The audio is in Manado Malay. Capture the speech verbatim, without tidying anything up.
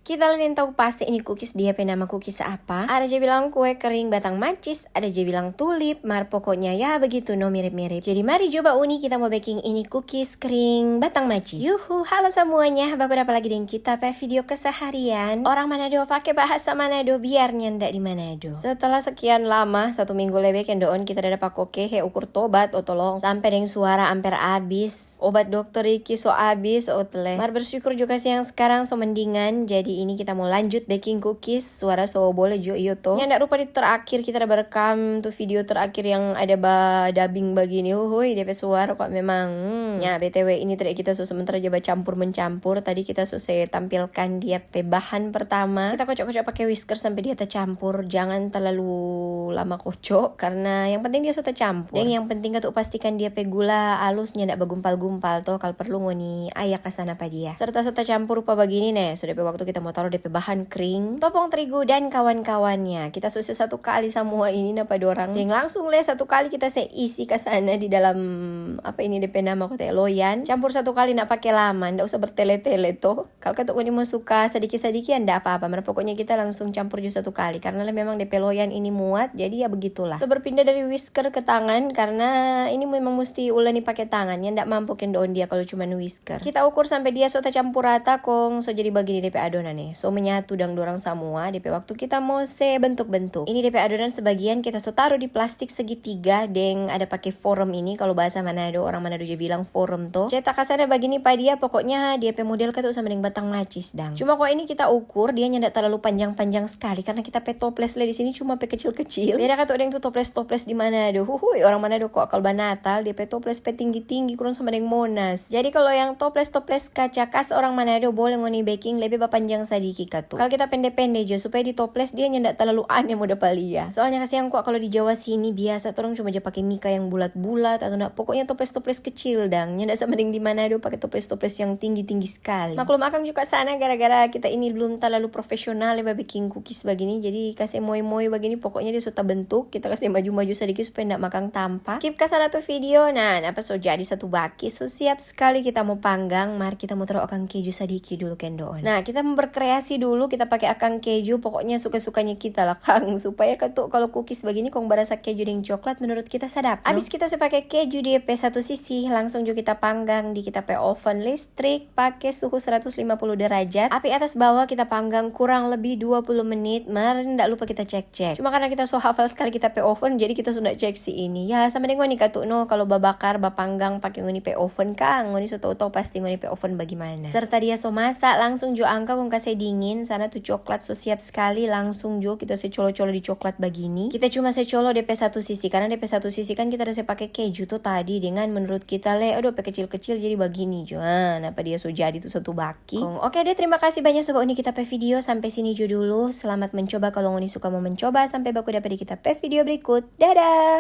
Kita lei nintau pasti ini cookies dia pe nama cookies apa. Ada je bilang kue kering batang macis, ada je bilang tulip, mar pokoknya ya begitu no, mirip-mirip. Jadi mari coba uni kita mo beking ini cookies kering batang macis. Yuhu, halo semuanya, baku dapa lagi deng kita pe video keseharian. Orang Manado pake bahasa Manado biar nyanda di Manado. Setelah sekian lama, satu minggu lebe kendoon kita dada pakoke he ukur tobat, oh tolong. Sampe deng suara amper abis. Obat dokter iki so abis, oh tele. Mar bersyukur juga siang sekarang so mendingan. Jadi ini kita mo lanjut beking cookies. Suara so bole jo, iyo to. Nyanda rupa di terakhir kita ada berekam tu video terakhir yang ada ba dubbing bagini. Huhui, depe suara kok memang. Hmm. Ya, B T W ini tadi kita so sementara ja bacampur mencampur. Tadi kita so se tampilkan dia pe bahan pertama. Kita kocok-kocok pake whisker sampe dia tacampur. Jangan terlalu lama kocok, karena yang penting dia so tacampur. Deng yang penting katu pastikan dia pe gula alus nyanda bagumpal-gumpal to, kal perlu ngoni ayak ka sana pa dia. Serta so tacampur rupa bagini ne, so depe waktu kita mo taru depe bahan kring, topong terigu dan kawan-kawannya. Kita so se satu kali samua ini napa dorang. Deng langsung le satu kali kita se isi ka sana di dalam, apa ini depe nama kote, loyan. Campur satu kali, nda pake lama, nda usah bertele-tele to. Kal katu ngoni mo suka sadiki-sadiki, ya nda apa-apa, mar pokoknya kita langsung campur jo satu kali, karena memang depe loyan ini muat, jadi ya begitulah. So berpindah dari whisker ke tangan, karena ini memang musti uleni pake tangan, ya nda mampu kendoon dia kalu cuman whisker. Kita ukur sampe dia so tacampur rata, kong so jadi bagini depe adonan ne. So menyatu dang dorang samua, depe waktu kita mo se bentuk-bentuk. Ini depe adonan sebagian kita so taru di plastik segitiga, deng ada pake forum ini, kalu bahasa Manado, orang Manado ja bilang forum to. Cetak ka sana bagini pa dia, pokoknya dia pe model katu sama deng batang macis dang. Cuma kong ini kita ukur, dia nyanda talalu panjang-panjang skali, karna kita pe toples le di sini cuma pe kecil-kecil. Beda katu deng tu toples-toples di Manado. Huhui, orang Manado kong kalu ba Natal, dia pe toples pe tinggi-tinggi, kurang sama deng Monas. Jadi kalu yang toples-toples kaca kas orang Manado, bole ngoni beking lebe bapanjang sadiki katu. Kalu kita pende-pende jo, supaya di toples dia nyanda talalu ane mo dapa lia. Soalnya kasiang kong kalu di Jawa sini biasa torang cuma ja pake mika yang bulat-bulat atau nda, pokoknya toples-toples kecil dang. Nyanda sama deng di Manado pake toples-toples yang tinggi-tinggi skali. Maklum akang juga sana gara-gara kita ini belum talalu profesional ya babeking cookies bagini, jadi kase moi-moi bagini, pokoknya dia so tabentuk, kita kase maju-maju sadiki supaya nda makang tampa. Skip ka sana tu video. Nah, napa so jadi satu baki, so siap skali kita mo panggang. Mar kita mo taru akang keju sadiki dulu kendoon. Nah, kita mo berkreasi dulu, kita pake akang keju, pokoknya suka-sukanya kita lah kang, supaya katu kalu cookies bagini kong barasa keju deng coklat, menurut kita sadap no? Abis kita se pake keju di pe satu sisi, langsung jo kita panggang di kita pe oven listrik pake suhu seratus lima puluh derajat. Api atas bawa kita panggang kurang lebih dua puluh menit, mar nda lupa kita cek-cek. Cuma karna kita so hafal skali kita pe oven, jadi kita so nda cek si ini. Ya, sama deng ngoni katu no, kalu babakar, bapanggang pake ngoni pe oven kang, ngoni so tau-tau pasti ngoni pe oven bagimana. Serta dia so masa, langsung jo angka kong kase dingin. Sana tu coklat so siap skali, langsung jo kita se colo-colo di coklat bagini. Kita cuma se colo depe satu sisi, karna depe satu sisi kan kita ada se pake keju tu tadi, dengan menurut kita le, aduh, pe kecil-kecil jadi bagini jo. Ah, napa dia so jadi tu satu baki. Kong, oke deh, terima kasih banyak Sobat Uni kita pe video. Sampe sini jo dulu. Selamat mencoba. Kalu ngoni suka mo mencoba, sampe baku dapa di kita pe video berikut. Dadah!